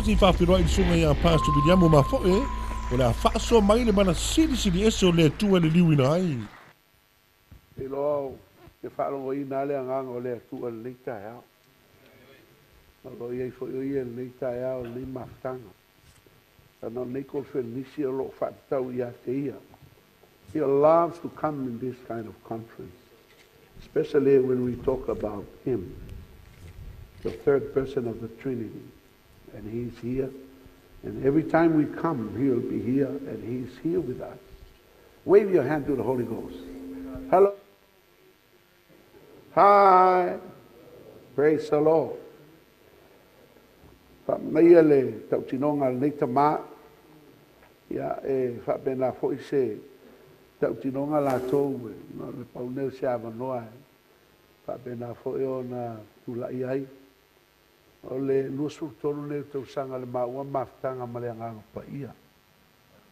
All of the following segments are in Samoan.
Tago se i faafeiloai i le susuga ia Pastor Viliamu Mafoe, o le a faasoa mai le mana silisili ese o le Atua e liliuina ai. Te iloa ou te faalogoina lava le agaga o le Atua i lenei taeao. Ma o lo o i ai foi o Ia i lenei taeao i lenei mafutaga. Ona o lenei koneferenisi o lo o faatatau ia te Ia. He loves to come in this kind of conference, especially when we talk about Him, the third person of the Trinity. And He's here. And every time we come, He'll be here, and He's here with us. Wave your hand to the Holy Ghost. Hello. Hi. Praise the Lord. Faamanaia le tautinoga a lenei tama, ia e faapena foi se tautinoga latou, na o le pau nei o se avanoa e faapena foi ona tulai ai. O le 23 nei o tausaga o le maua mafutaga ma le Agaga Paia.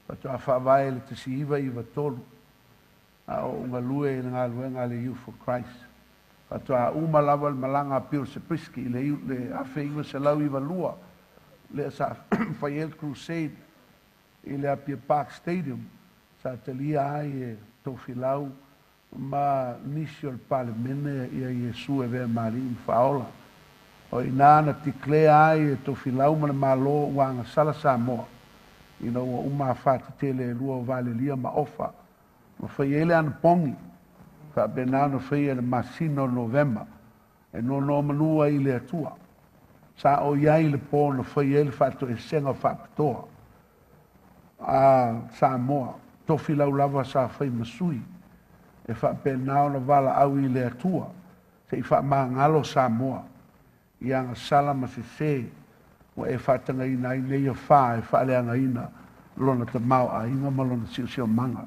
Faatoa faavae i le 1993 a o ou galue i le galuega a le Youth for Christ. Faatoa uma lava le malaga a Bill Zabriskie i le 1992 lea sa fai ai le crusade i le Apia Park Stadium sa talia ai e Tofilau ma nisi o le Palemene ia Iesu e avea ma Alii ma Faaola. O i ina na declare ai e Tofilau ma le Malo ua agasala Samoa ina ua uma afa tetele e lua o Valelia ma Ofa ma fai ai le anapogi faapena ona faia i le masina o Novema e nonomanu ai i le Atua. Sa o i ai i le po na fai ai le faatoesega faapitoa a Samoa, Tofilau lava sa fai ma sui e faapena ona valaau i le Atua se i faamagalo Samoa i agasala ma sese ua e faatagaina ai nei afa e faaleagaina lona tamaoaiga ma lona siosiomaga.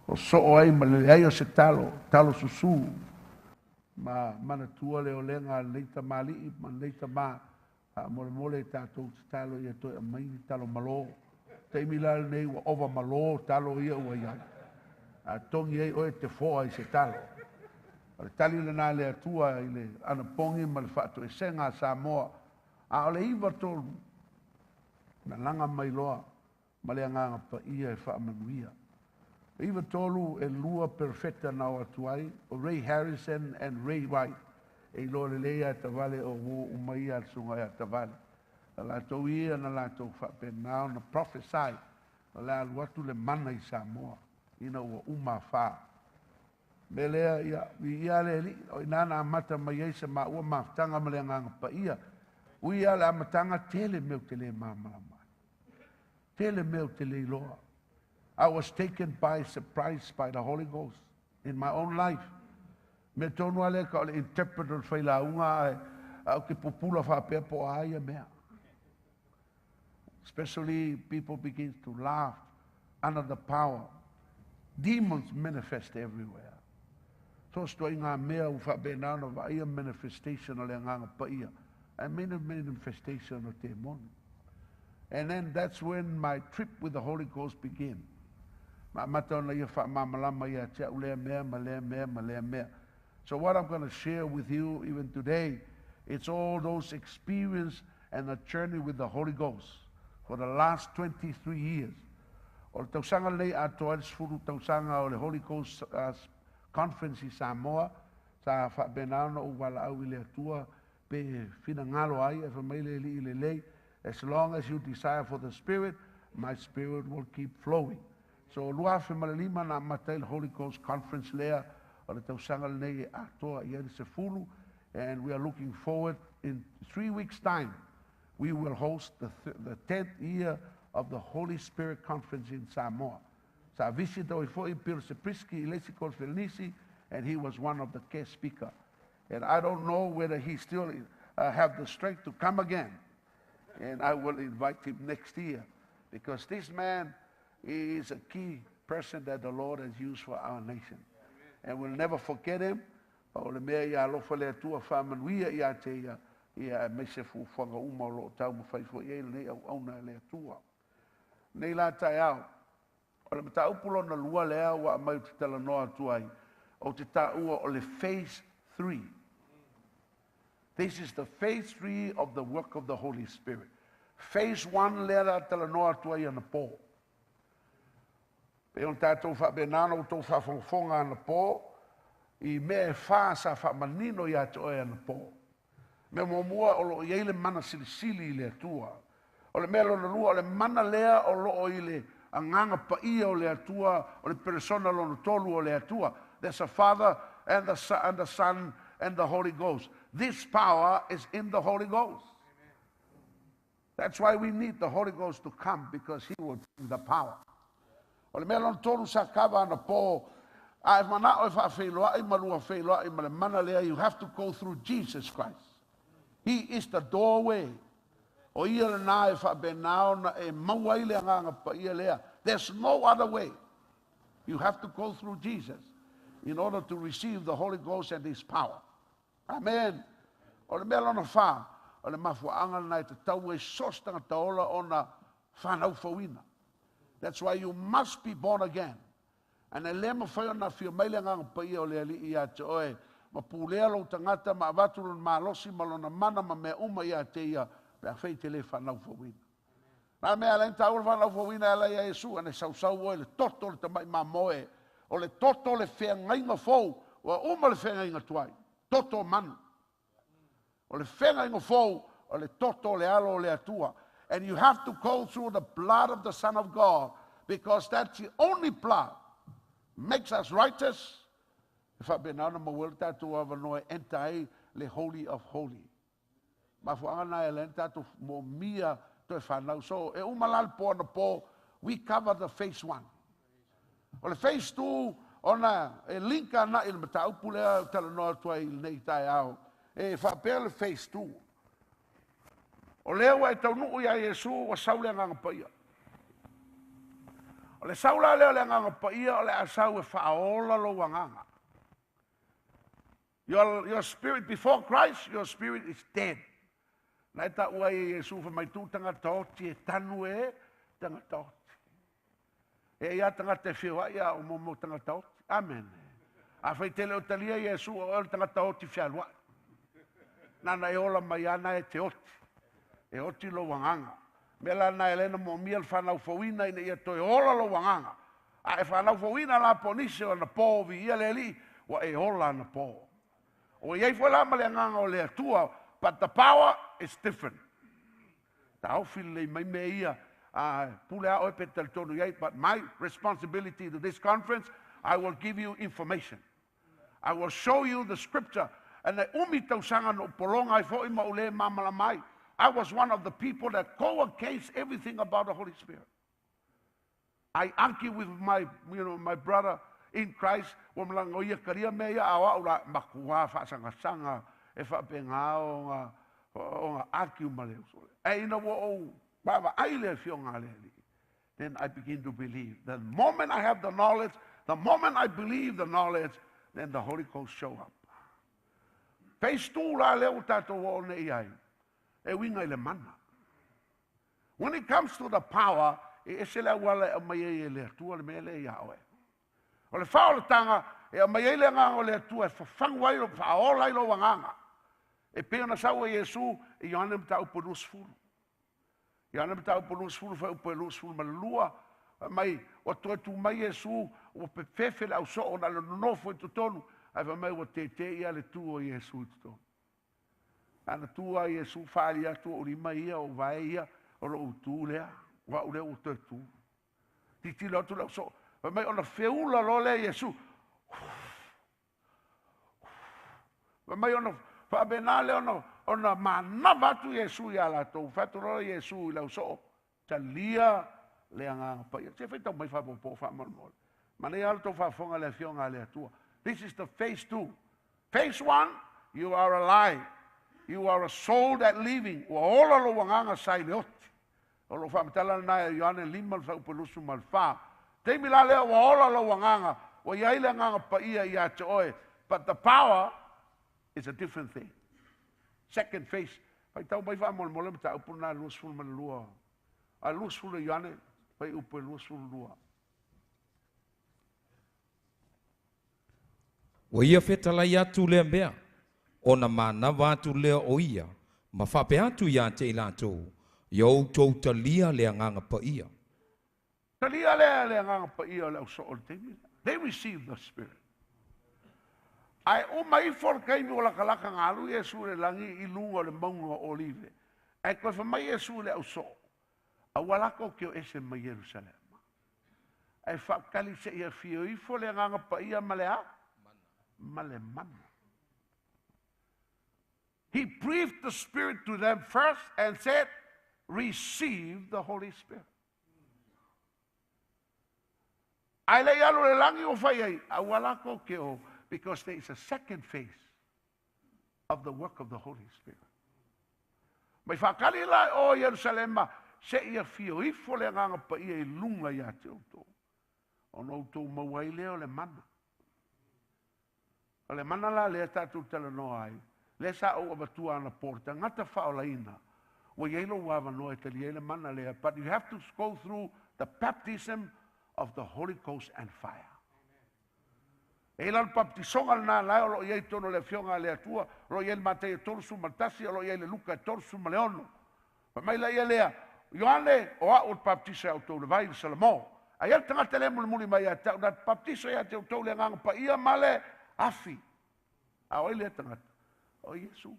O soo ai ma le leai o se talo, talo susu, ma manatua le olega a lenei tamalii ma lenei tama. Faamolemole tatou tatalo ia toe aumai ni talo malo. Taimi la lenei ua ova malo talo ia ua i ai. A togi ai oe te foa i se talo. O le tali lena a le Atua i le anapogi ma le faatoesega a Samoa, a o le 93 na laga mai loa ma le Agaga Paia e faamanuia. 93 e lua perofeta na o atu ai, o Ray Harrison and Ray White, e iloa lelei ia Tavale o uo uma ia a le susuga ia Tavale. Na latou ia na latou faapena ona prophesy o le a alu atu le mana i Samoa ina ua uma afa. Mea lea, ia, viia le Alii, o i ina na amata mai ai se maua mafutaga ma le Agaga Paia. Ui lava le amataga, tele mea ou te le malamalama ai. Tele mea ou te le iloa. I was taken by surprise by the Holy Ghost in my own life. Mea tonu lava lea ka o le interpreter o le failauga ae ou te pupula faapea po o a ia mea. Especially people begin to laugh under the power. Demons manifest everywhere. So o se ituaiga mea ua faapena ona vaaia manifestation o le Agaga Paia, I mean a manifestation o temoni. And then that's when my trip with the Holy Ghost began. Ma amata ona ia faamalamalama ia te au lea mea ma lea mea ma lea mea. So what I'm going to share with you even today, it's all those experience and the journey with the Holy Ghost for the last 23 years. O le tausaga lenei atoa ai le 10 tausaga o le Holy Ghost Conference i Samoa, sa faapena ona ou valaau i le Atua pe finagalo ai, ae fai mai le Alii lelei, as long as you desire for the Spirit, my Spirit will keep flowing. So 2005 na amata ai le Holy Ghost Conference lea, o le tausaga lenei e atoa i ai le 10, and we are looking forward in 3 weeks time, we will host the 10th year of the Holy Spirit Conference in Samoa. Sa visit oi foi Bill Zabriskie i le isi koneferenisi, and he was one of the guest speaker. And I don't know whether he still have the strength to come again. And I will invite him next year, because this man is a key person that the Lord has used for our nation. And we'll never forget him. O le mea ia alofa le Atua faamanuia ia te ia, ia aemaise fuafuaga uma o lo o taumafai foi i ai lenei auauna a le Atua. Nei la taeao, o le mataupu lona lua lea ua aumai ou te talanoa atu ai, ou te taua o le phase 3. This is the phase 3 of the work of the Holy Spirit. Phase 1 lea la talanoa atu ai anapo. Pe ona tatou faapena ona outou faafogafoga anapo i mea e fa sa faamanino ia te oe anapo. Mea muamua, o loo i ai le mana silisili i le Atua. O le mea lona lua, o le mana lea o loo i le agaga paia o le Atua, o le persona lona tolu o le Atua. There's a Father and the Son and the Holy Ghost. This power is in the Holy Ghost. That's why we need the Holy Ghost to come, because he will bring the power. O le mea lona tolu sa kava anapo, a e manao e faafeiloai ma lua feiloai ma le mana lea, you have to go through Jesus Christ. He is the doorway. O ia lena e faapena ona e maua ai le agaga paia lea. There's no other way. You have to go through Jesus in order to receive the Holy Ghost and his power. Amen. O le mea lona fa, o le mafuaaga lena e tatau ai so o se tagata ola ona fanau fouina. That's why you must be born again. And e le mafai ona afio mai le agaga paia o le Alii ia te oe, ma pulea lou tagata ma avatu lona malosi ma lona mana ma mea uma ia te ia, pe afai te le fanau fouina. Na mea ala taua le fanau fouina ala ia Iesu, ane sausau oe le toto le tamai mamoe, o le toto le feagaiga fou, ua uma le feagaiga tuai, toto manu. O le feagaiga fou, o le toto le alo o le Atua. And you have to go through the blood of the Son of God, because that's the only blood makes us righteous. E faapena ona maua ai le tatou avanoa e enter ai le Holy of Holy. Mafuaaga na e ala ai ona tatou moomia toe fanau. So e uma la le po anapo, we cover the phase 1. O le phase 2, ona e linka agai i le mataupu lea o talanoa atu ai i lenei taeao. E faapea le phase 2. O lea ua e taunuu ia Iesu, ua sau le agaga paia. O le sau la lea o le agaga paia, o le a sau e faaola lou agaga. Your spirit before Christ, your spirit is dead. Na e taua ai e Iesu fa mai tu tagata oti e tanu e tagata oti. E ia tagata e whioai a o momo tagata oti. Amen. A whai tele o talia Iesu o oe le tagata oti whialuai. Nana e ola mai ana e te oti. E oti lou agaga. Mea la na e lena moomia le whanau fouina ina ia toe ola lou agaga. A e whanau fouina la po nisi o na pō vi ia le ali, ua e ola na pō. O iai foi la ma le agaga o le Atua, but the power is different. Ta ofi lelei mai mea ia, a pule a oe pe talitonu iai, but my responsibility to this conference, I will give you information. I will show you the scripture. And e umi tausaga no upologa ai foi ma o le māmalama ai. I was one of the people that go against everything about the Holy Spirit. I argue with my, you know, my brother in Christ, ua malaga o ia karia mea ia a o au la makua faasagasanga e faapena o nga argue ma le uso. E ina ua ou vaavaai le afioga a le Alii. Then I begin to believe. The moment I have the knowledge, the moment I believe the knowledge, then the Holy Ghost show up. Phase 2 la lea ua tatou oo nei ai, e uiga i le mana. When it comes to the power, e ese le auala e aumai ai e le Atua le mea lea ia oe. O le faaolataga e aumai ai le agaga o le Atua e fafagu ai, faaola ai lou agaga. E pei ona sau e Iesu i Ioane mataupu e 20. Ioane mataupu e 20, fuaiupu e 22, fai mai, ua toe tu mai Iesu, ua pefefe le ausoo na le nonofo i totonu, ae fai mai ua tete ia le tu o Iesu i totonu. Ana tu a Iesu whaali atu o lima ia, o vae ia, o lou tu lea, ua au lea ua toe tu. Titilo atu le ausoo, fai mai ona feula loa lea Iesu. Fai mai ona faapena lea ona manava atu Iesu ia latou. Fai atu loa Iesu i le ausoo, talia le agaga paia. Se whai tau mai whapopo whamolemole. Manaia alo tau whaafonga le afioga a le Atua. This is the phase 2. Phase 1, you are alive. You are a soul that living. Ua ola lou agaga sa i le oti. O lou faamatala lena e Ioane 5 le fuaiupu e 24. Taimi la lea ua ola lou agaga, ua iai le agaga paia ia te oe. But the power is a different thing. Second phase. Whai tau mai whamolemole ma tāupu nā 22. A 20 Ioane, fuaiupu e 22. Ua ia fetalai atu lea mea, ona manava atu lea o ia, ma faapea atu ia te i latou, Ia outou talia le agaga paia. Talia lea le agaga paia o le ausoo o le taimi. They received the Spirit. Ae uma ifo le taimi ua latalata ona alu Iesu i le lagi i luga o le mauga o Olive. Ae toe fai mai Iesu i le ausoo, aua la tou te o ese mai Ierusalema. Ae faatali seia afio ifo le agaga paia ma le a? Ma le mana. He breathed the Spirit to them first and said, receive the Holy Spirit. Ae le i alu i le lagi ua fai ai, aua la tou te o, because there is a second phase of the work of the Holy Spirit. Mai faatali la o Ierusalema, seia afio ifo le agaga paia i luga ia te outou. Ona outou maua ai lea o le mana. O le mana la lea tatou talanoa ai, lea sa ou avatua anapo le tagata faaolaina, ua i ai lou avanoa e talia ai le mana lea, but you have to go through the baptism of the Holy Ghost and fire. E i la le baptisoga lena lae o lo o i ai i totonu o le Afioga a le Atua, o lo o i ai le Mataio 31, o lo o i ai le Luka 36. Fai mai laia lea, Ioane, o au o le baptiso ia outou i le vai i le Salamo. Ae i ai le tagata lea e mulimuli mai ia te au, na te baptiso ia te outou i le agaga paia ma le afi. A o ai lea tagata? O Iesu.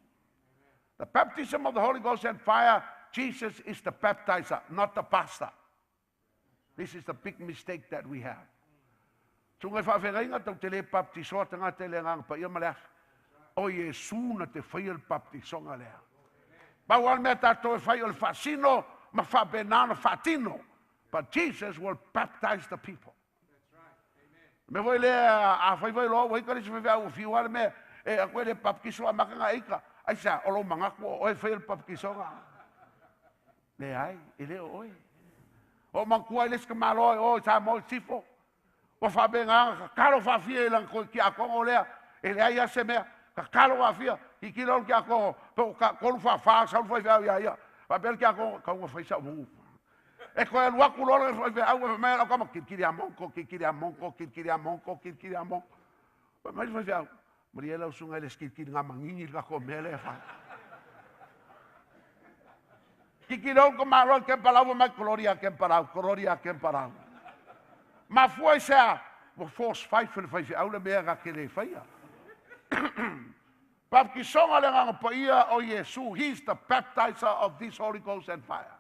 The baptism of the Holy Ghost and fire, Jesus is the baptizer, not the pastor. This is the big mistake that we have. Susuga i faafeagaiga, tau te le baptisoa tagata i le agaga paia ma le afi. O Iesu na te faia le baptisoga lea. Pau lava le mea tatou e fai o le faasino ma faapena ona faatino. But Jesus will baptize the people. Mea foi lea, a fai foi loa ua ika le isi faifeau ua fiu lava le mea, e aku e le baptiso a maka ika. Aisea, o lou manatu o oe e faia le baptisoga. Leai, e le o oe. O manatua ai le isi tamaloa e o i Samoa i Sisifo, ua faapena ona tatalo faafia i lana toe tiakono lea, e leai lava se mea, tatalo faafia, tilotilo le tiakono, pe ua 3 faa 4 sau le faifeau ia ia. Faapea le tiakono, tau na fai sau upu. E toe alu atu loa le faifeau, fai mai lau tama, kilikili a monko, kilikili a monko, kilikili a monko, kilikili a monko. Fai mai le faifeau, malie lau susuga i le sikilikili ngā manini le tatou mea lea e fai. Kikilo ko malo ke palau mai gloria ke palau, gloria ke palau. Mafua i sea, ua force five le faifeau le mea na te le faia. Baptisoga le agaga paia o Iesu, he is the baptizer of this Holy Ghost and fire.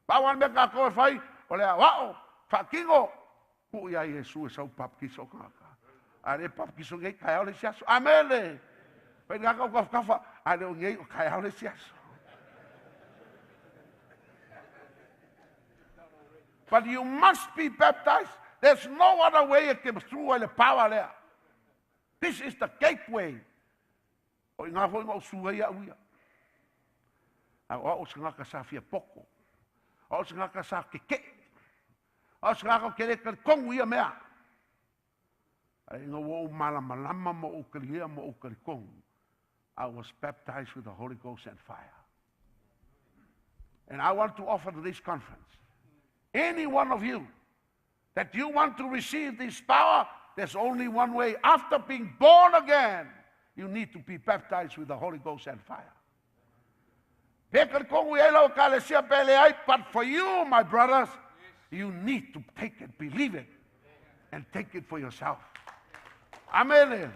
Pau lava le mea tatou e fai, o le aoao, faatino, tuu ia Iesu e sau baptiso o tagata. A le baptiso nei, taeao le isi aso. Amene! Fai ngaka o kafakafa, a le o nei o taeao le isi aso. But you must be baptized. There's no other way e te through ai le power lea. This is the gateway. O i ngā foi ngā o sua ia au ia. A o au se ngaka sa fia poko. O au se ngaka sa keke. O au se ngaka o ke le talikongu ia mea. Ae ina ua ou malamalama ma ou talia ma ou talitonu, I was baptized with the Holy Ghost and fire. And I want to offer to this conference, any one of you that you want to receive this power, there's only one way. After being born again, you need to be baptized with the Holy Ghost and fire. Pe talitonu i ai lau ekalesia pe leai, but for you, my brothers, you need to take it, believe it, and take it for yourself. Amene.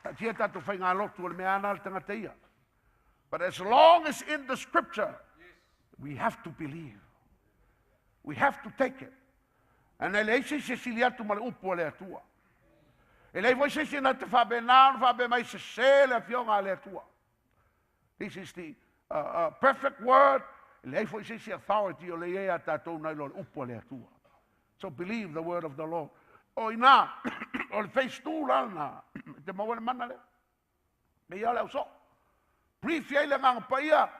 Taatia tatou faigalotu o le mea ana le tagata ia. But as long as in the scripture, we have to believe. We have to take it. And e leai se isi e sili atu ma le upu a le Atua. E leai foi se isi na te faapena ona faapea mai sese le afioga a le Atua. This is the perfect word. E leai foi se isi authority o le i ai a tatou nai lo le upu a le Atua. So believe the word of the Lord. O ina, o le phase 2 la lena, e te maua le mana lea. Me ia o le ausoo. Brief ai le agaga paia,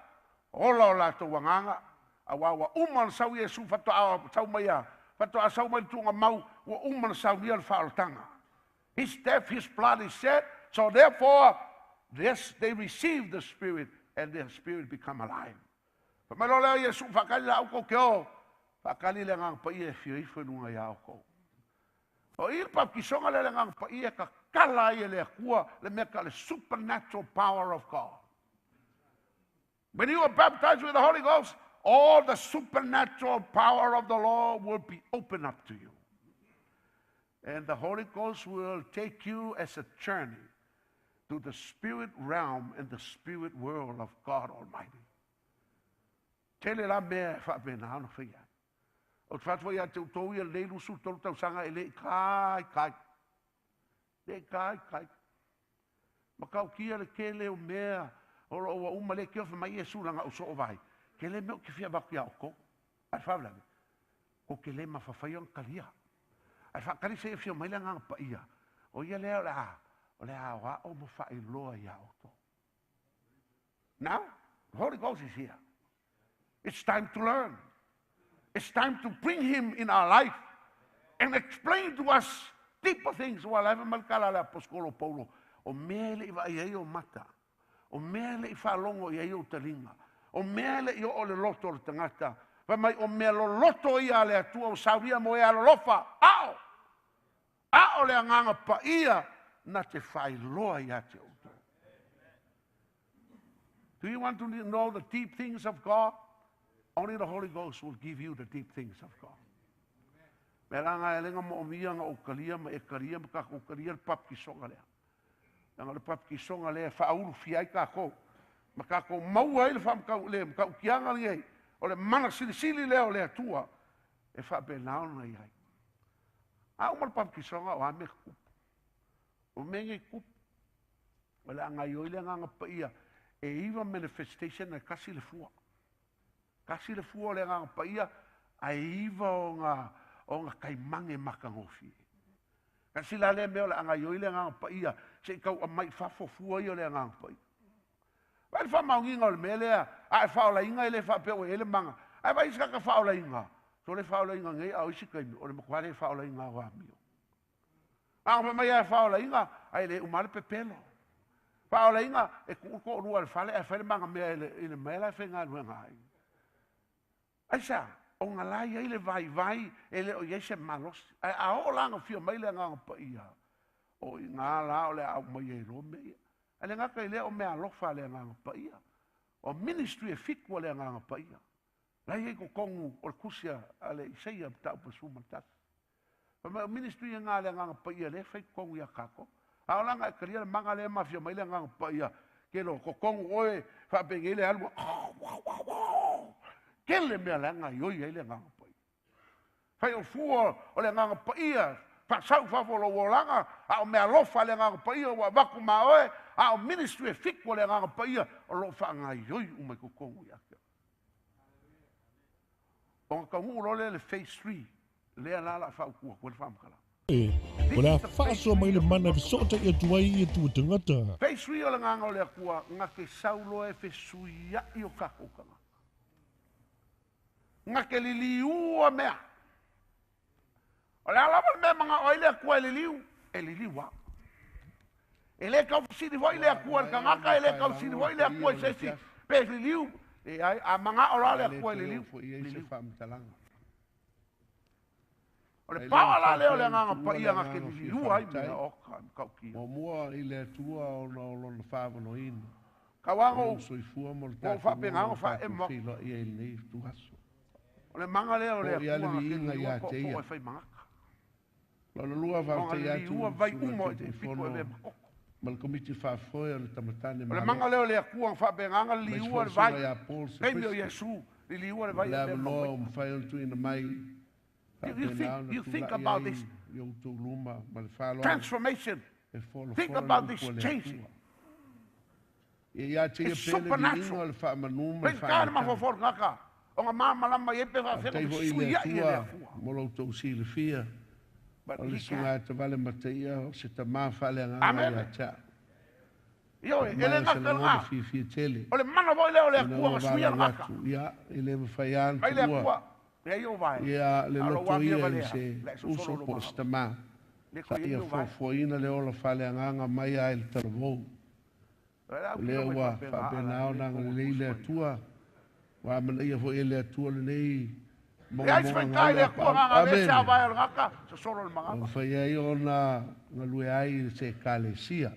ola o latou agaga, aua ua uma ona sau Iesu faatoa sau mai a, faatoa sau mai le tuuga mau, ua uma ona saunia le faaolataga. His death, his blood is shed, so therefore, this, they receive the Spirit and their spirit become alive. Fai mai loa lea o Iesu, faakali la outou ke o, faakali le agaga paia e fia ifo i luga ia outou. O i le baptisoga lea le agaga paia e tatala ai e le Atua le mea ka le supernatural power of God. When you are baptized with the Holy Ghost, all the supernatural power of the Lord will be opened up to you. And the Holy Ghost will take you as a journey to the spirit realm and the spirit world of God Almighty. Tele la mea e faapena ona faia ai. Ou te fai atu foi ia te outou ia lenei 23 tausaga e le i kai kai. Le i kai kai. Matautia le tele o mea o loo ua uma le tiofe mai Iesu lana ou soo vai. Tele mea ou te fia avatu ia outou. Ae le faalavelave, tou te le mafafaia ona talia. Ae faatali se i afio mai le Agaga Paia, o ia lea o le a o le a aoao ma faailoa ia outou. Now, the Holy Ghost is here. It's time to learn. It's time to bring him in our life and explain to us deeper things. Ua lava ma le tala a le aposetolo Paulo, o mea e le i vaai ai ou mata, o mea e le i faalogo i ai ou taliga, o mea e le i oo i le loto o le tagata, fai mai o mea loloto ia a le Atua ua saunia mo e alolofa, ao, ao le Agaga Paia na te faailoa ia te outou. Do you want to know the deep things of God? Only the Holy Ghost will give you the deep things of God. Mea la nga e lenga mo omia nga o kalia ma e kalia ma ka kalia le papikisoga lea. Leaga o le papikisoga lea e faaulufia ai takou ma takou maua ai le faamatau le matautiaga lenei o le mana silisili lea o le Atua e faapena ona i ai. A uma le papikisoga o a mea tutupu. O mea nei tupu. O le a gaoioi le Agaga Paia e 9 manifestation ae tasi le fua. Tasi le fua o le Agaga Paia ae 9 ona taimage matagofie. Tasi la lea mea o le a gaoioi le Agaga Paia se i tau aumai i fafo fua ia o le Agaga Paia. Vaai le faamaoniga o le mea lea, a e faaolaina e le faapea ua i ai le maga. Ae vaai isi tagata faaolaina, sole faaolaina nei a o isi taimi o le matua le faaolaina o amio. A fai mai lava e faaolaina, ae le uma lava le pepelo. Faaolaina, e tuu toalua i le fale ae fai le maga mea i le mea la e faigaluega ai. Aisea? Ona la e i ai le vaivai e le o i ai se malosi. Ae a oo la ona fia mai le Agaga Paia, o i ina la o le a aumai ai loa mea ia. Ae le gata i lea o meaalofa a le Agaga Paia. O ministry e 7 a le Agaga Paia. La e i ai totonu o le tusi a le Isaia mataupu 11. Fai mai o ministry e nga le Agaga Paia lea e fai totonu ia tatou. A o laga e talia le maga lea e mafia mai le Agaga Paia, ke lo totonu oe faapenei le alu, tele mea leaga ioi ai le Agaga Paia. Fai o fua o le Agaga Paia, faasau fafo o lou olaga, a o meaalofa a le Agaga Paia ua avatu ma oe, a o ministry e 7 a le Agaga Paia o lo o faagaioi uma i totonu ia te oe. Ona taunuu loa lea i le phase 3, lea la o le a faautu atu ai le faamatalaga. O le a faasoa mai le mana e fesootai atu ai i Atua tagata. Phase 3 o le agaga o le Atua, na te sau loa e fesuiai o tatou tagata. Na te liliua mea. O le a lava le mea e manao ai le Atua e liliu, e liliu lava. E le tau fesili foi le Atua i le tagata, e le tau fesili foi le Atua i se isi pe liliu. Leai, a manao loa le Atua e liliu, liliu. O le paoa la lea o le Agaga Paia na te liliua ai mea o ka matautia. Muamua i le Atua ona o lona faavanoina. Tau lava O lou soifua mo le ua ou tatou faapena ola ona ua tatou faaemo atu. feiloai ai i lenei ituaso. O le maga lea o le Mo'i lava le Atua na te viiga liliua ia te tootoo ia. e fai magata. Lona lua Ona faafetai atu i liliua le vai Susuga uma o i pito e Taitaifono avea ma toto. ma le Komiti Faafoe o le Tamatane O le maga Malo, lea o le Atua na faapena ona aemaise liliua foi le le vai. Susuga ia Paul Taimi o Sepriski Iesu, liliua le mo vai le e avea ma avanoa ua maita. mafai ona tuuina mai You faapena think, ona you think tulai about ai this i outou luma ma le faaaloalo transformation. e Think folafola le about upu this a le changing. Atua. Ia ia te ia It's pea le viiga supernatural. o le faamanu ma le Faigata le faamatala. mafaufau o le tagata, ona malamalama i ai pe faafefea Faafetai ona foi i le fesuiai e le Atua Atua. mo lo outou silafia, But o le he susuga can. e tavale mataia o se tamā faaleagaga Amene. ia te au. Ioe, e Ma le o se gata lagona lena. fiafia tele. O le mana foi lea o le Ina Atua ua na suia le valaau gata. atu, ia, e le mafai lava ona Mai le tuua Atua, leai ou vae, ia le a o lou loto amia ia i valea, se le a sosolo uso lou po o se magalo. tamā, Le sa koe ia i ou vae. fuafuaina le ola faaleagaga mai lava i le talavou. O le a O au kino lea mai ua faapena a faapena la ona le kou agalelei le tusi paia. Atua, ua amanaia foi e le Atua lenei Leai se mogamoga faigata i gau le le Atua apaau. na ana avea se Amene. avae o le gata, sosolo le Ua magalo. mafai ai ona galue ai i se ekalesia.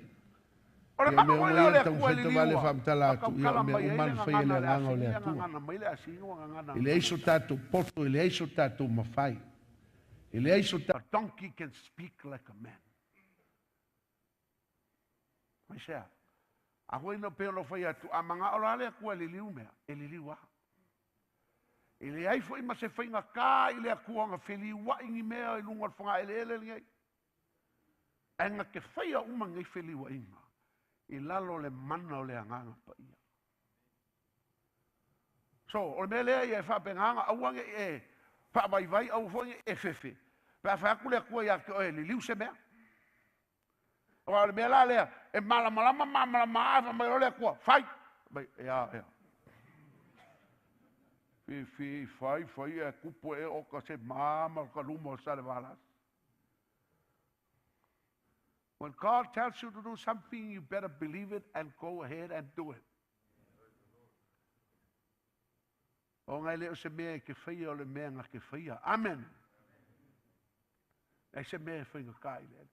O le Ia mana mea foi uma lea o ia le e Atua taumafai e tavale liliua, faamatala ma atu, ia o tautala mea mai ai uma le na faia e gagana le a le Agaga o le asini, Atua. gagana mai le asini ua gagana E leai gagana so i lalo. tatou poto, e leai so tatou mafai, e leai so A donkey can speak like a man. Aisea? A foi na pei ona fai atu, a magao loa le Atua e liliu mea, e liliu lava. E leai foi ma se faigata i le Atua na feliuai ni mea i luga o le fogaeleele lenei. Ae na te faia uma nei feliuaiga i lalo o le mana o le Agaga Paia. So, o le mea lea ia e faapenaga, aua ne i e faavaivai, aua foi ne i e fefe. Pe a fai atu le Atua ia te oe, liliu se mea. Aua o le mea la lea, e malamalama malamalama lava, fai mai loa le Atua, fai! Fai mai, ea, ea. Fefe, fai, fai, ae tupu e oka se ma ka luma o Salevalasi. When God tells you to do something, you better believe it and go ahead and do it. Ona e le o se mea e te faia o le mea na te faia. Amen. E se mea e faigata i le Alii.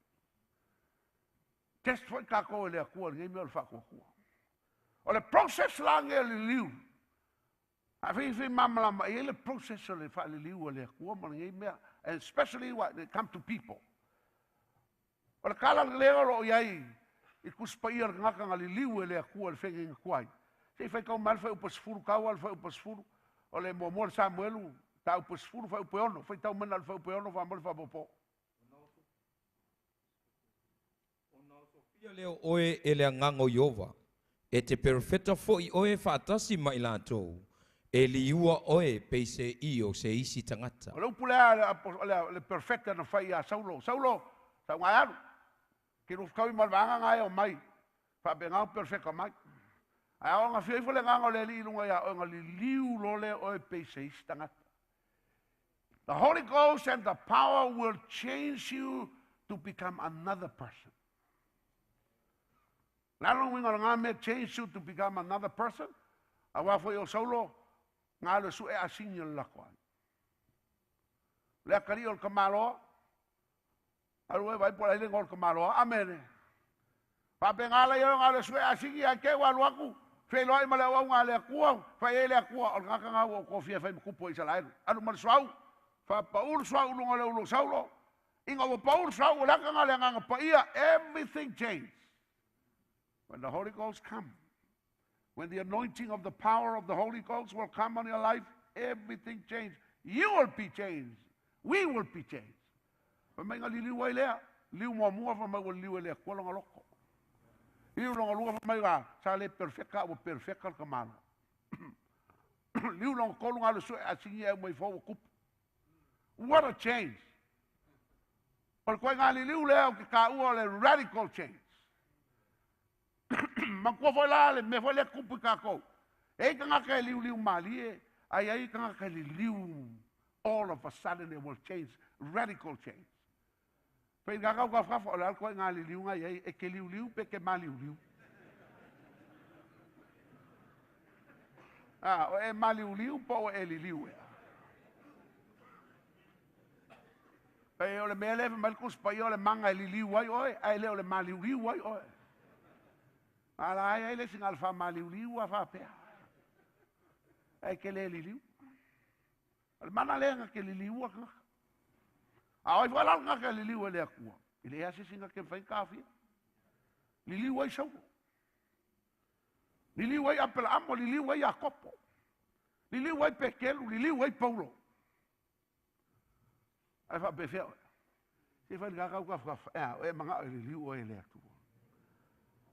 Test foi tatou e le Atua lenei mea o le faatuatua. O le process la nei o le liliu. A fai fai malamalama e i ai le process o le faaliliu a le Atua ma lenei mea. And especially when it come to people. O le tala lea o lo o i ai i Tusi Paia o le tagata na liliu e le Atua i le feagaiga tuai. Se i faitau mai le fuaiupu e 10, tau lava le fuaiupu e 10, o le muamua le Samuelu, mataupu e 10, fuaiupu e 6, faitau mai na o le fuaiupu e 6 faamolemole faaopoopo. Ona osofia lea o oe e le Agaga o Ieova, e te perofeta foi oe faatasi ma i latou, e liua oe pei se i o se isi tagata. O le upu lea a le perofeta na fai ia Saulo, Saulo, sauga e alu, ke lufutaui ma le vaega na e omai, faapena o perofeta mai. Ae a oo ina afio ifo le Agaga o le Alii i luga ia oe, ona liliu loa lea o oe pei se isi tagata. The Holy Ghost and the power will change you to become another person. O le a lona uiga o lena mea, change you to become another person? Aua foi o Saulo, na alu e sue asini o le lako ai. O le atalii o le tamaloa, alu e vaai po o le a le igoa o le tamaloa. Amene. Faapena la ia na alu e sue asini, ae te i ua alu atu, feiloai ma le auauna a le Atua, fai ai le Atua, o le tagata lena ua ou tofia e fai ma tupu o Isaraelu. Alu ma le suauu, faapau le suauu i luga o le ulu o Saulo, ina ua pau le suauu, o le aka lena o le Agaga Paia, everything changed. When the Holy Ghost come, when the anointing of the power of the Holy Ghost will come on your life, everything change. You will be changed. We will be changed. Fai mai na liliu ai lea, liliu muamua fai mai ua liliu e le Atua lona loto. Liliu lona lua fai mai la, sa le perfeka, ua perfeka le tamaloa. Liliu lona tolu na alu e sue asini e aumai fua ua tupu. What a change! O le ituaiga liliu lea ou te taua o le radical change. Manatua foi la le mea foi lea e tupu i tatou. E i ai tagata e liuliu malie, ae i ai tagata e liliu all of a sudden it will change, radical change. Pei na kau kafukafu, o le a le ituaiga liliuga i ai, e te liuliu pe te maliuliu. A, o e maliuliu po o e liliu ea. Pei o le mea lea e fai mai le Tusi Paia o le maga e liliu ai oe, ae le o le maliuliu ai oe. A la ai ai le isi na o le faamaliuliu lava faapea, ae te le liliu. O le mana lea na te liliua tagata. A o ai foi la le tagata e liliu e le Atua, e leai lava se isi na te mafai ona taofia. Liliu ai Saulo. Liliu ai Aperaamo, liliu ai Iakopo. Liliu ai Petelu, liliu ai Paulo. Ae faapefea oe? Se i fai le kakau kafukafu, ea, o e manao e liliu oe e le Atua.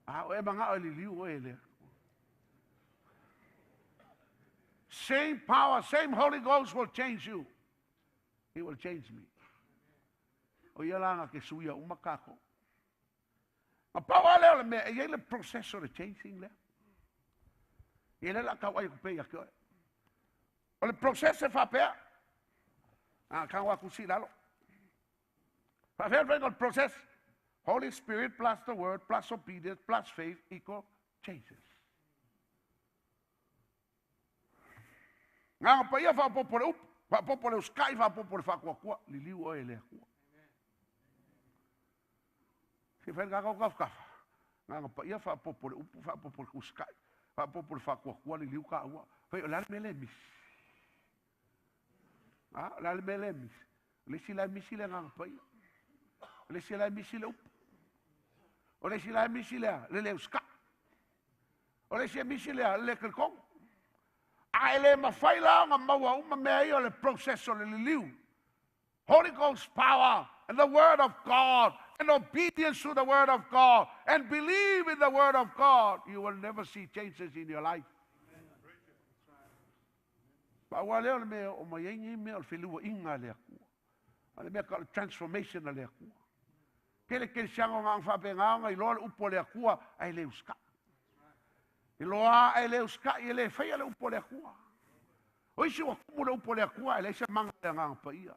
A o e manao e liliu oe e le Atua. Same power, same Holy Ghost will change you. He will change me. O ia la na te suia uma kākou. Na pau lava lea o le mea, e i ai le process o le changing lea. Ia lea o le a tau ai atu pea ia te oe. O le process e faapea, a tago atu si i lalo. Faapefea le faiga o le process? Holy Spirit plus the word plus obedience plus faith equal changes. Agaga Paia faaopoopo le upu, faaopoopo le usikai, faaopoopo le faatuatua, liliu oe e le Atua. Se i fai le kakau tafatafa. Agaga Paia faaopoopo i le upu, faaopoopo i le usikai, faaopoopo i le faatuatua liliu taua. Fai o le a le mea lea e misi? A, o le a le mea lea e misi? O le isi la e misi le Agaga Paia. O le isi la e misi le upu. O le isi la e misi le a? Le le usikai. O le isi e misi le a? Le le talitonu. A e le mafai la ona maua uma mea ia o le process o le liliu. Holy Ghost power and the Word of God and obedience to the Word of God and believe in the Word of God, you will never see changes in your life. Pau lava lea o le mea e oo mai ai nei mea o le feluaiga a le Atua. O le mea tau o le transformation a le Atua. Tele kerisiano na ona faapena ona iloa le upu a le Atua ae le usitai. Iloa ae le usitai e le faia le upu a le Atua. O isi ua tumu le upu a le Atua ae leai se mana o le Agaga Paia.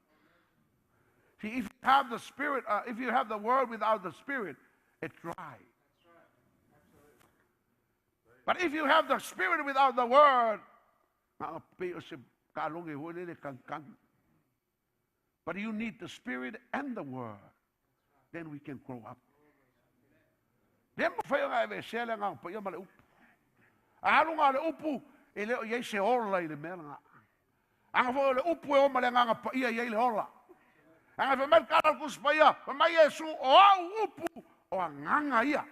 See, if you have the Spirit, if you have the Word without the Spirit, it's dry. But if you have the Spirit without the Word, na ona pei o se taaloge foi lele tagitagi. But you need the Spirit and the Word. Then we can grow up. Le mafai ona aveesea le Agaga Paia ma le upu. A alu na o le upu, e le o i ai se ola i le mea lena. Ana foi o le upu e o ma le Agaga Paia e i ai le ola. Ana fai mai le tala a le Tusi Paia, fai mai Iesu, o au upu, o agaga ia,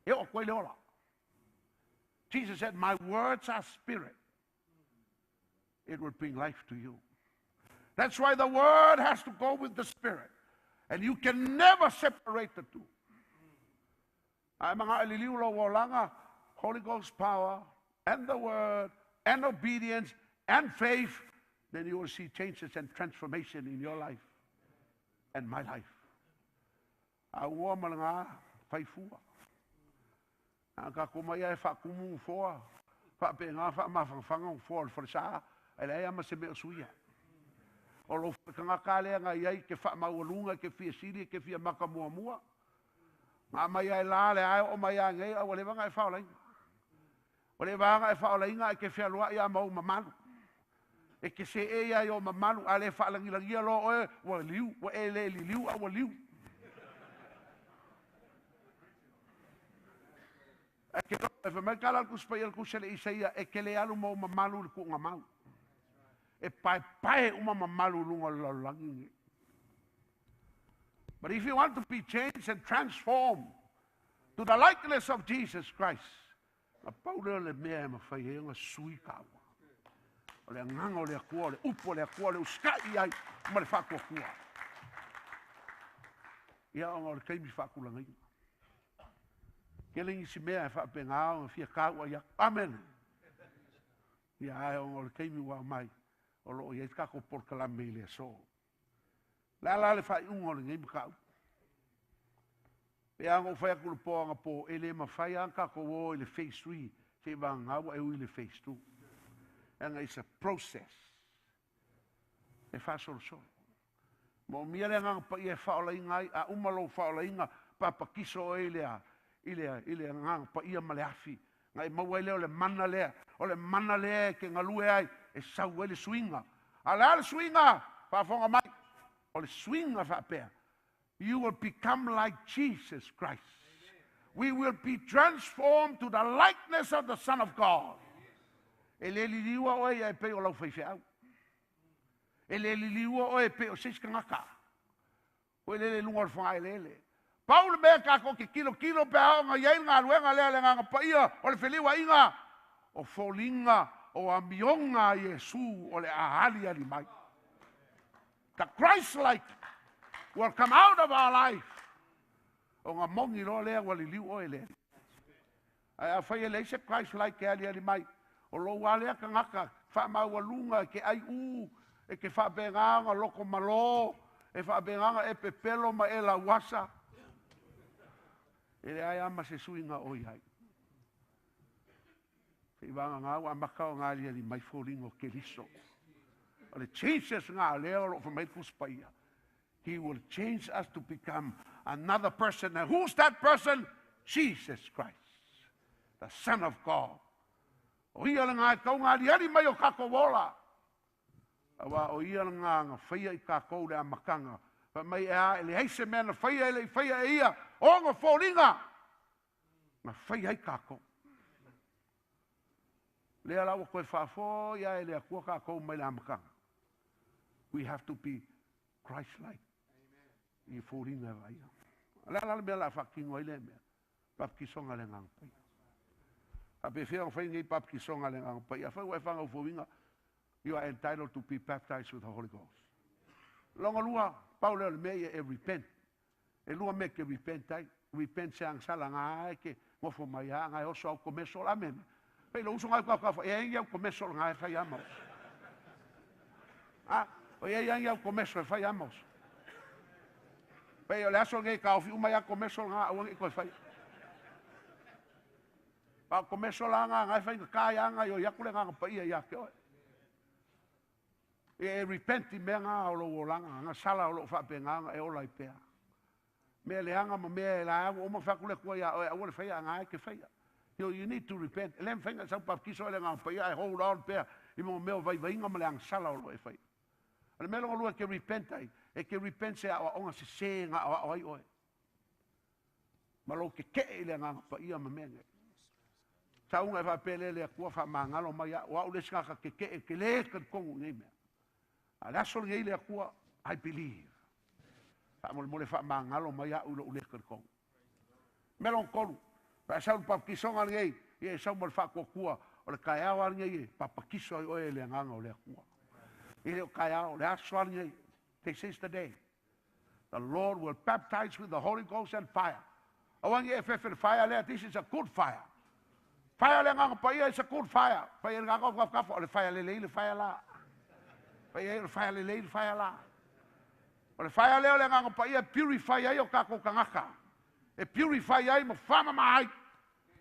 e oo atu ai le ola. Jesus said, my words are spirit. It will bring life to you. That's why the word has to go with the spirit. And you can never separate the two. Ae manao e liliu lou olaga, Holy Ghost power and the word and obedience and faith, then you will see changes and transformation in your life and my life. A ua ma le gā faifua. A tatou mai lava e faatumu nofoa, faapena faamafanafana nofoa o le falesa, ae leai lava ma se mea o suia. O lou faletagata lea na i ai e te faamaualuga, e te fia sili, e te fia maka muamua. Na aumai lava e la le ae oo mai lava nei, a ua leva ona e faaolaina. Ua leva ona e faaolaina ae te fealuai lava ma ou mamalu. E te seei lava i ou mamalu, a le faalagilagia loa oe, ua liu, ua e le liliu a ua liu. Ae te iloa, fai mai le tala a le Tusi Paia a le Tusi a le Isaia, e te le alu ma ou mamalu i le tuugamau. E paepae uma mamalu i luga o le lalolagi lenei. But if you want to be changed and transformed to the likeness of Jesus Christ, na pau lea o le mea e mafai ai ona sui taua. O le agaga o le Atua, o le upu a le Atua, o le usitai i ai ma le faatuatua. Ia, ona o le taimi faatulagaina. Tele nisi mea e faapena ona fia taua i atu. Amen. Ia, ae ona o le taimi ua aumai, o lo o i ai le tatou polokalame i le aso. O le a la le faaiuga o lenei mataupu? Pei lava ona ou fai atu i le po anapo, e le mafai lava ona tatou o i le phase 3 seia vagana ua e ui i le phase 2. Leaga it's a process. E faasolosolo. Moomia le Agaga Paia e faaolaina ai, a uma lou faaolaina, papatiso oe i le a? I le, i le Agaga Paia ma le afi. Na e maua ai lea o le mana lea, o le mana lea e te galue ai, e sau ai le suiga. A o le a le suiga? Faafofoga mai, o le suiga faapea, you will become like Jesus Christ. We will be transformed to the likeness of the Son of God. E le liliua oe ia e pei o lau faifeau. E le liliua oe e pei o se isi tagata. Ua lele i luga o le fogaeleele. Pau le mea tatou te tilotilo pe a oo ina i ai le galuega lea a le Agaga Paia o le feliuaiga, o foliga o amioga a Iesu o le a aliali mai. The Christ-like will come out of our life. Ona moni loa lea ua liliu oe i le Alii. Ae afai e leai se Christ-like e aliali mai, o lou lava lea tagata faamaualuga e te aiu, e te faapena ona loto malo, e faapena ona e pepelo ma e lauasa, e leai lava ma se suiga o i ai. Seivagana ua amata ona aliali mai foliga o Keriso. O le changes na lea o lo o fai mai le Tusi Paia. He will change us to become another person. And who's that person? Jesus Christ, the Son of God. O ia lena e tau ona aliali mai o tatou ola. Aua o ia lena na faia i tatou le amataga. Fai mai e a, e leai se mea na faia e le i faia e ia, o ona foliga. Na fai ai kākou. Lea la ua koe whaafo ia e le akua kākou mai le amakanga. We have to be Christ-like. I fōringa e vaia. Le ala le mea la whakingo ai le mea. Papakisoga le agaga paia. A pe fea o fai nei papakisoga le agaga paia. Afai ua e fagaufoina, you are entitled to be baptized with the Holy Ghost. Longa lua, pau lea o le mea ia e repent. E lua mea ke repent ai. Repent se agasala ngā ai ke ngofo mai a ngai oso au komeso la meme. Pei lo uso ngai kau kau e ai au komeso ngā e fai ama. A, o e ai au komeso e fai ama. Pei o le aso nei ka ofi uma ia komeso ngā au ngi koe fai. Pa komeso la ngā ngai fai ka ia ngā yo ia kule ngā pa ia ia ke oe. E repent i mea ngā o lo olanga, ngā sala o lo whape ngā e ola i pea. Mea leanga ma mea e la au, o ma whakule kua ia oe, au le whaia ngā e ke whaia. You need to repent. E le mwhainga sau papakiso ele ngā paia e hold on pea i mo mea o vaivainga ma le ang sala o lo e whaia. O le mea longa lua ke repent ai, e ke repent se ao onga se se ngā o ao ai oe. Ma lo ke ke i le ngā paia ma mea ngai. Sa unga e whapele le akua wha mangalo mai a, o au le singaka ke ke e ke le ka kongu nei mea. A le aso ngei le akua, I believe. Wha mole mole wha mangalo mai a ulo ule ka kongu. Melon kolu. Pa sau papakisonga ngei, ia e sau mo le whaakuakua, o le kaeao a ngei e papakiso ai oe le anganga o le akua. I le o kaeao, le aso a ngei, this is the day. The Lord will baptize with the Holy Ghost and fire. Awangi e fefe le fire lea, this is a good fire. Fire le nganga paia is a good fire. Fire le nganga kaf o le fire le le fire la. Fire le fire le le fire la. O le fire le o le nganga paia purify ai o kako kangaka. E purify ai ma whama mai.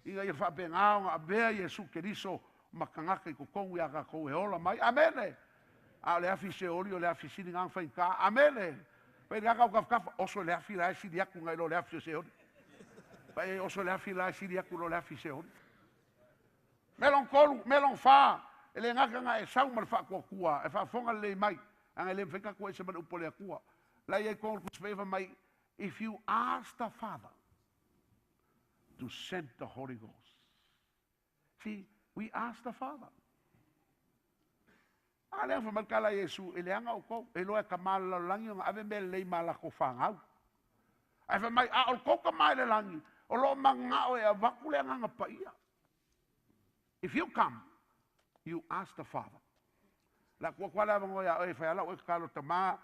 Inga ia whape ngā nga abea Yesu Keriso makangaka i kokongu ia kako e ola mai. Amene. A le afi se oli o le afi sini ngā whai ka. Amene. Pai ngā kau kaf kaf oso le afi la e sini aku ngai lo le afi se oli. Pai oso le afi la e sini aku lo le afi se oli. Melon kolu, melon wha, e le ngaka ngā e sau ma le whaakua e whaafonga le mai, anga le mwheka kua e se mana upo le akua. Lai e kongol kuspewa mai, if you ask the Father to send the Holy Ghost. See, we ask the Father. A lea whamalkala Yesu, e le anga o kou, e loa ka māla langi, o ave me lei māla ko whangau. Ai wha mai, a o kou ka mai le langi, o lo manga o e a waku le anganga paia. If you come, you ask the Father. La kua kua lava ngoia oe whai ala oe kalo tama,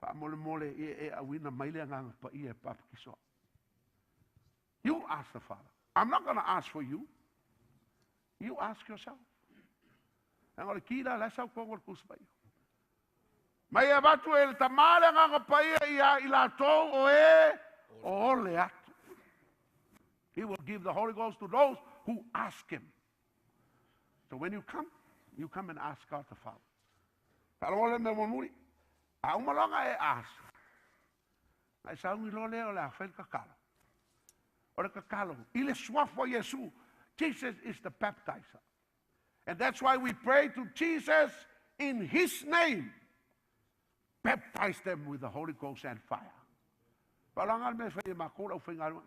wha mole mole e e awina maile anganga paia e papakisoa. You ask the Father. I'm not going to ask for you. You ask yourself. Ang ole kila la sau kongo kuspai. Mai avatu e le tamale nganga paia ia i la tou o e o ole atu. He will give the Holy Ghost to those who ask him. So when you come and ask God the Father. Whalongole me monuri. A umalonga e ask. Ngai saungi lo leo le a whail kakalo. O le kakalo. I le suafo Yesu. Jesus is the baptizer. And that's why we pray to Jesus in his name. Baptize them with the Holy Ghost and fire. Whalanga me whai e makola o whai ngalua.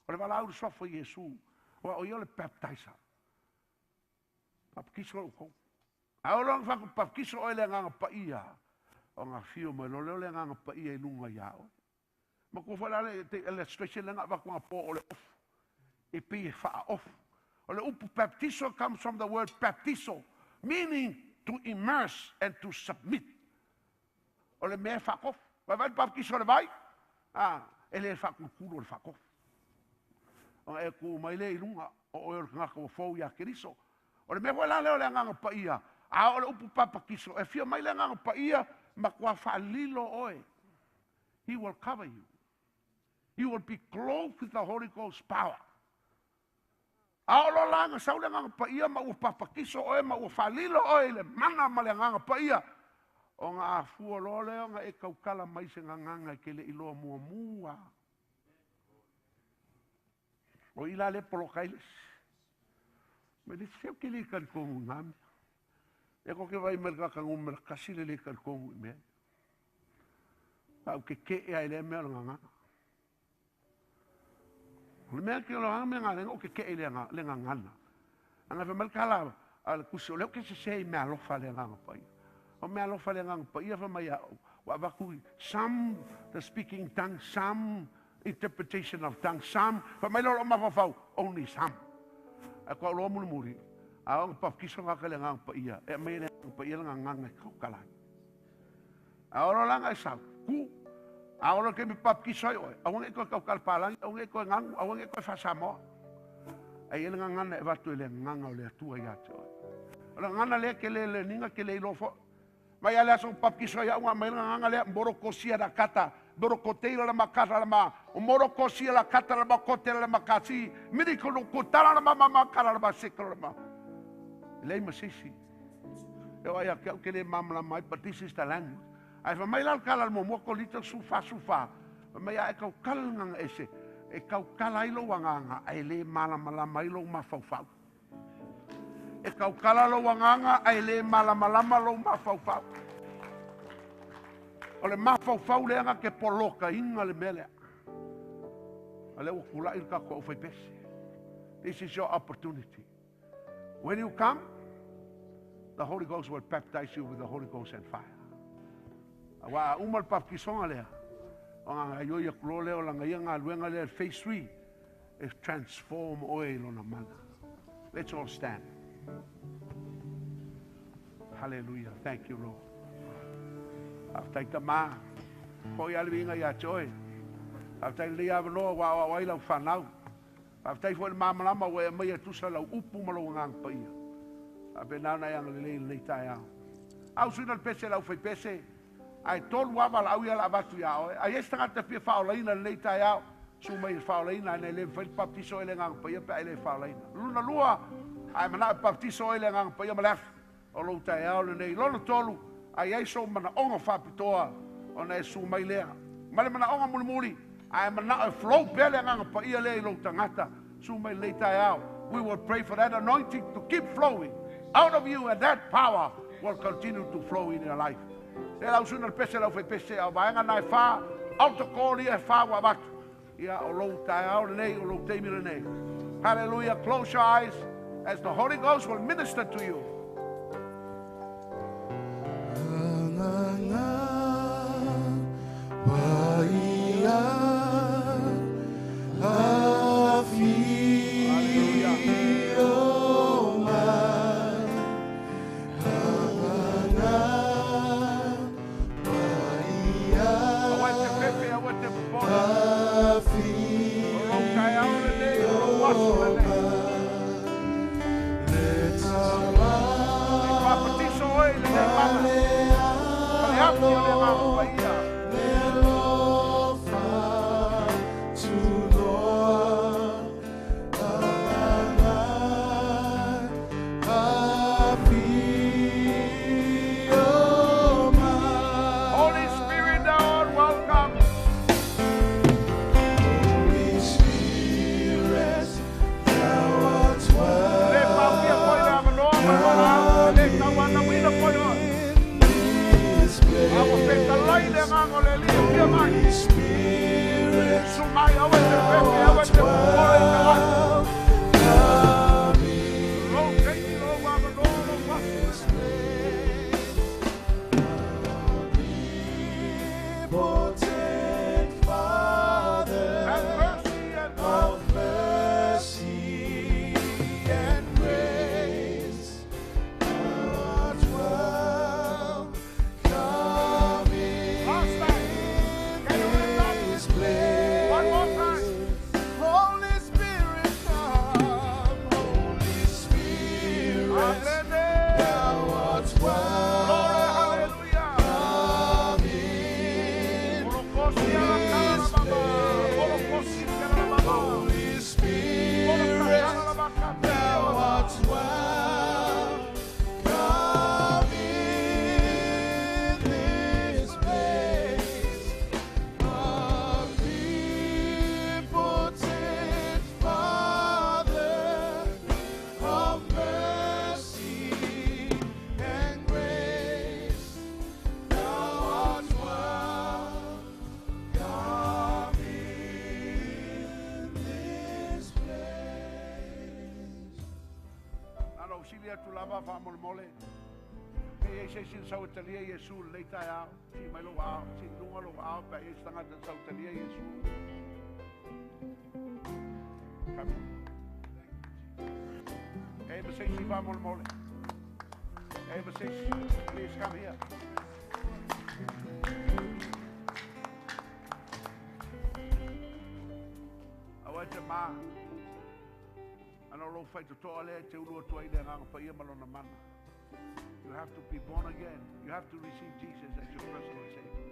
O le wala uru suafo Yesu. O ia le baptizer. Papakiso o kou. A o longa whaku papakiso o ele nganga paia. O ngā whio mai lo leo le nganga paia i lunga ia oe. Ma kua whala le illustration le ngā waku ngā pō o le ofu. E pi e whaa ofu. O le upu baptizo comes from the word baptizo, meaning to immerse and to submit. O le mea whakofu. Vai vai papakiso le vai. Ah, e le whakulukulu o le whakofu. O e ku mai le i lunga o oe o le ngaka o fōu ia Keriso. O le mea wala leo le nganga paia. A o le upu papakiso. E fia mai le nganga paia ma kua whalilo oe. He will cover you. You will be clothed with the Holy Ghost power. A o lo langa sau le nganga paia ma ua papakiso oe ma ua whalilo oe le mana ma le nganga paia. O ngā afua lo leo ngā e kaukala mai se nganganga ke le iloa mua mua. O ila le polo kailes. Me le seu ke le kalikongu ngā mea. E ko ke vai mele kakangu mele kasi le le kalikongu i mea. Au ke ke e ai le mea o nganganga. O le mea ke o le mea ngā lenga o ke ke i le ngana. Anga fa mal kala a le kusi o leo ke se sei mea alofa le nganga paia. O mea alofa le nganga paia fa mai wa vaku some the speaking tongue, some interpretation of tongue, some fa mai lolo mafafau only some. A kwa uloa muli muri. A o papiso ngā ka le nganga paia. E mai le nganga paia le nganga e kaukalai. A olo langa e sau. Ku. A olo ke mi papiso ai oe. Awange koe kaukala palangi, awange koe ngangu, awange koe whasamoa. Ai ele ngana e watu ele nganga o le atua ia te oe. O le ngana lea ke le le ninga ke le ilofo. Mai ale aso papiso ia unga mai nganga lea moroko sia la kata. Moroko teira la makata la ma. O moroko sia la kata la makote la makati. Miri kono kotara la mama makara la masekara la ma. Lei masisi. E o ia ke le mamla mai, but this is the language. Ai fa mai lal kala mo mo ko lita sufa sufa. Mai ai kau kala nganga ese. E kau kala ilo wanganga ai le malamalama ilo mafaufau. E kau kala lo wanganga ai le malamalama lo mafaufau. O le mafaufau le anga ke poloka inga le mele. Ale o kula il ka ko fai pese. This is your opportunity. When you come, the Holy Ghost will baptize you with the Holy Ghost and fire. Wa umal papkisonga lea. O ngā yo ia kulo leo la ngai ngā luenga lea phase 3 e transform oe lona mana. Let's all stand. Hallelujah. Thank you, Lord. Aftai tama. Koi alwinga ia te oe. Aftai le avanoa wa wa wai lau whanau. Aftai fo le mamalama wa e mai e tusa lau upu ma lau ngang paia. Ape nana yang le le tai au. Au suina le pese lau fai pese. Ai tolu ava la au ia la avatu ia oe. Ai esta ngata fia whaolaina le tai au. Su mai whaolaina nei le mfai baptiso ele ngang paia pe ele whaolaina. Luna lua ai mana baptiso ele ngang paia malaf. O lou tai au le nei lona tolu. Ai ai so mana onga whapitoa o nei su mai lea. Male mana onga muli muli. Ai mana flow pele ngang paia le i lou tangata. Su mai le tai au. We will pray for that anointing to keep flowing out of you, and that power will continue to flow in your life. Le lau suna le pese lau fai pese au vaenga nai wha, auto kōli e wha wa watu. Ia o lou tai au le nei, o lou teimi le nei. Hallelujah. Close your eyes as the Holy Ghost will minister to you. atu lava faamolemole. Pe i ai se isi na sau e talia Iesu i lenei taeao, sii mai lou aao, sii i luga lou aao pe a i ai se tagata na sau e talia Iesu. Come. E ai ma se isi faamolemole. E ai ma se isi. Please come here. Aua e te mā. Ana o lou faitotoa lea e te ulu atu ai i le Agaga Paia ma Lona mana. You have to be born again. You have to receive Jesus as your personal Savior.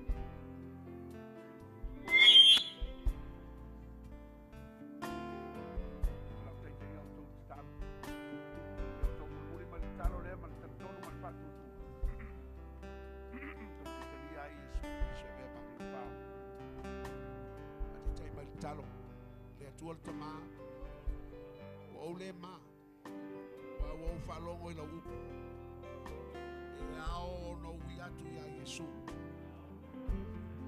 O lau taitaia o tou tatalo. Ia outou mulimuli mai le tatalo lea ma le talitonu ma le faatuatua. Tou te talia ai Iesu Keriso e avea ma Alii Pao. Faataitai mai le tatalo. Le Atua le Tama, ua ou le ma, aua ua ou faalogo i lau upu, e ao ona ui atu iā Iesu.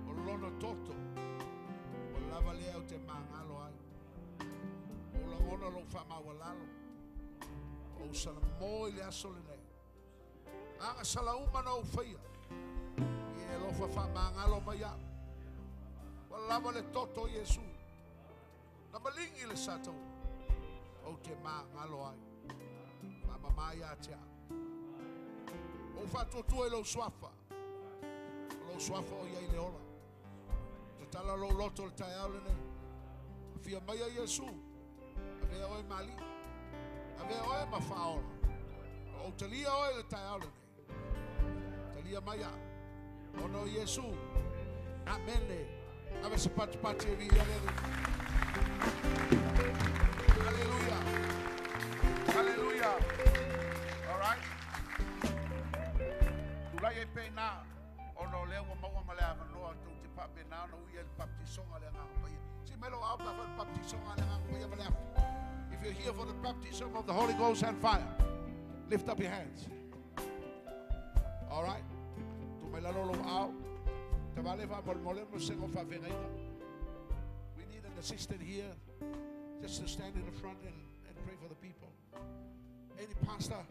O lona toto, ua lava lea ou te magalo ai. Ua ou lagona lou faamaualalo, ua ou salamo i le aso lenei. Agasala uma na ou faia, ia e alofa faamagalo mai au. Ua lava le toto o Iesu. Na maligi le sataua, ou te magalo ai. Faamama ia te au. Ou faatuatua i lou suafa, o lou suafa o i ai le ola. Tatala lou loto i le taeao lenei. Afia maia Iesu, avea oe ma alii, avea oe ma faaola. O ou talia oe i le taeao lenei. Talia mai au. Ona o Iesu. Amene. Ave se patipati e viia le Alii. Hallelujah. Hallelujah. All right. Tulai ai pea i ina, ona o lea ua maua ma le avanoa tou te faapena ona ui ai le baptisoga a le Agaga Paia. Sii mai lou aao pe a fai le baptisoga a le Agaga Paia ma le afi. If you're here for the baptism of the Holy Ghost and fire, lift up your hands. All right. Tuu mai lalo lou aao. Tavale faamolemole mo se o faafeagaiga. We need an assistant here just to stand in the front and pray for the people. Any pastor,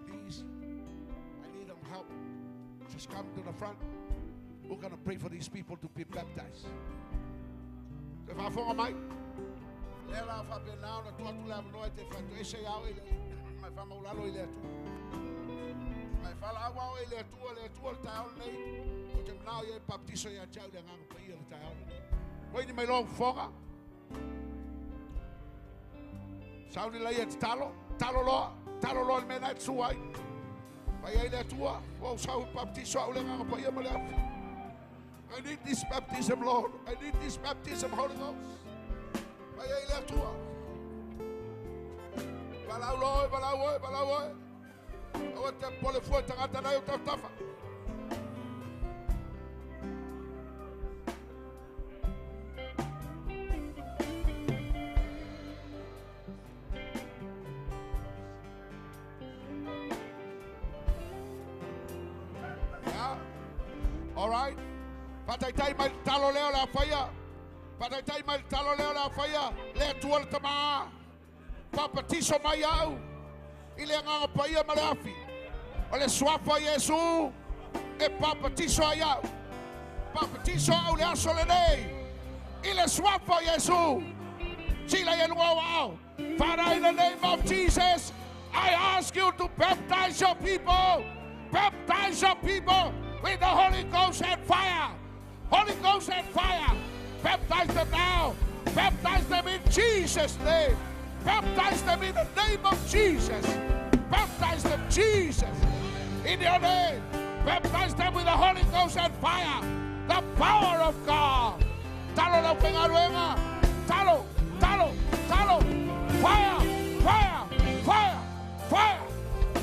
please, I need some help. Just come to the front. We're going to pray for these people to be baptized. Te faafofoga mai. Lea la faapena ona tuu atu le avanoa e te faatoese iā oe i le ma e faamaulalo i le Atua. Ma e valaau oe i le Atua, le Atua le taeao lenei, ou te manao ia e baptiso ia te au i le Agaga Paia le taeao lenei. Uaini mai loa fofoga. Sauni laia e tatalo, talo loa, talo loa i le mea na e te ai. Fai ai le Atua, ua ou sau e baptiso au i le Agaga Paia ma le afi. I need this baptism, Lord. I need this baptism, Holy Ghost. Fai ai le Atua. Valaau loa oe, valaau oe, valaau oe. Aua te pole fua tagata nai o tafatafa. Yeah. All right. Faataitai mai le talo lea o le a faia. Faataitai mai le talo lea o le a faia. Le Atua le Tama. Papatiso mai au i le Agaga Paia ma le afi. O le suafa o Iesu e papatiso ai au. Papatiso au le aso lenei i le suafa o Iesu. Sila i luga o ao. Father, in the name of Jesus, I ask you to baptize your people. Baptize your people with the Holy Ghost and fire. Holy Ghost and fire. Baptize them now. Baptize them in Jesus' name. Baptize them in the name of Jesus. Baptize them, Jesus. In your name. Baptize them with the Holy Ghost and fire. The power of God. Talo lau faigaluega. Talo, talo, talo. Fire, fire, fire, fire.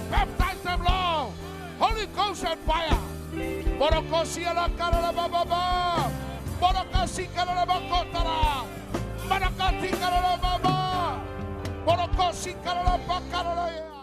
Baptize them, Lord. Holy Ghost and fire. Borokosia la kara la ba ba ba. Borokasi kara la ba kotara. Marakati kara la ba ba. Borokosi kara la ba kara la ya.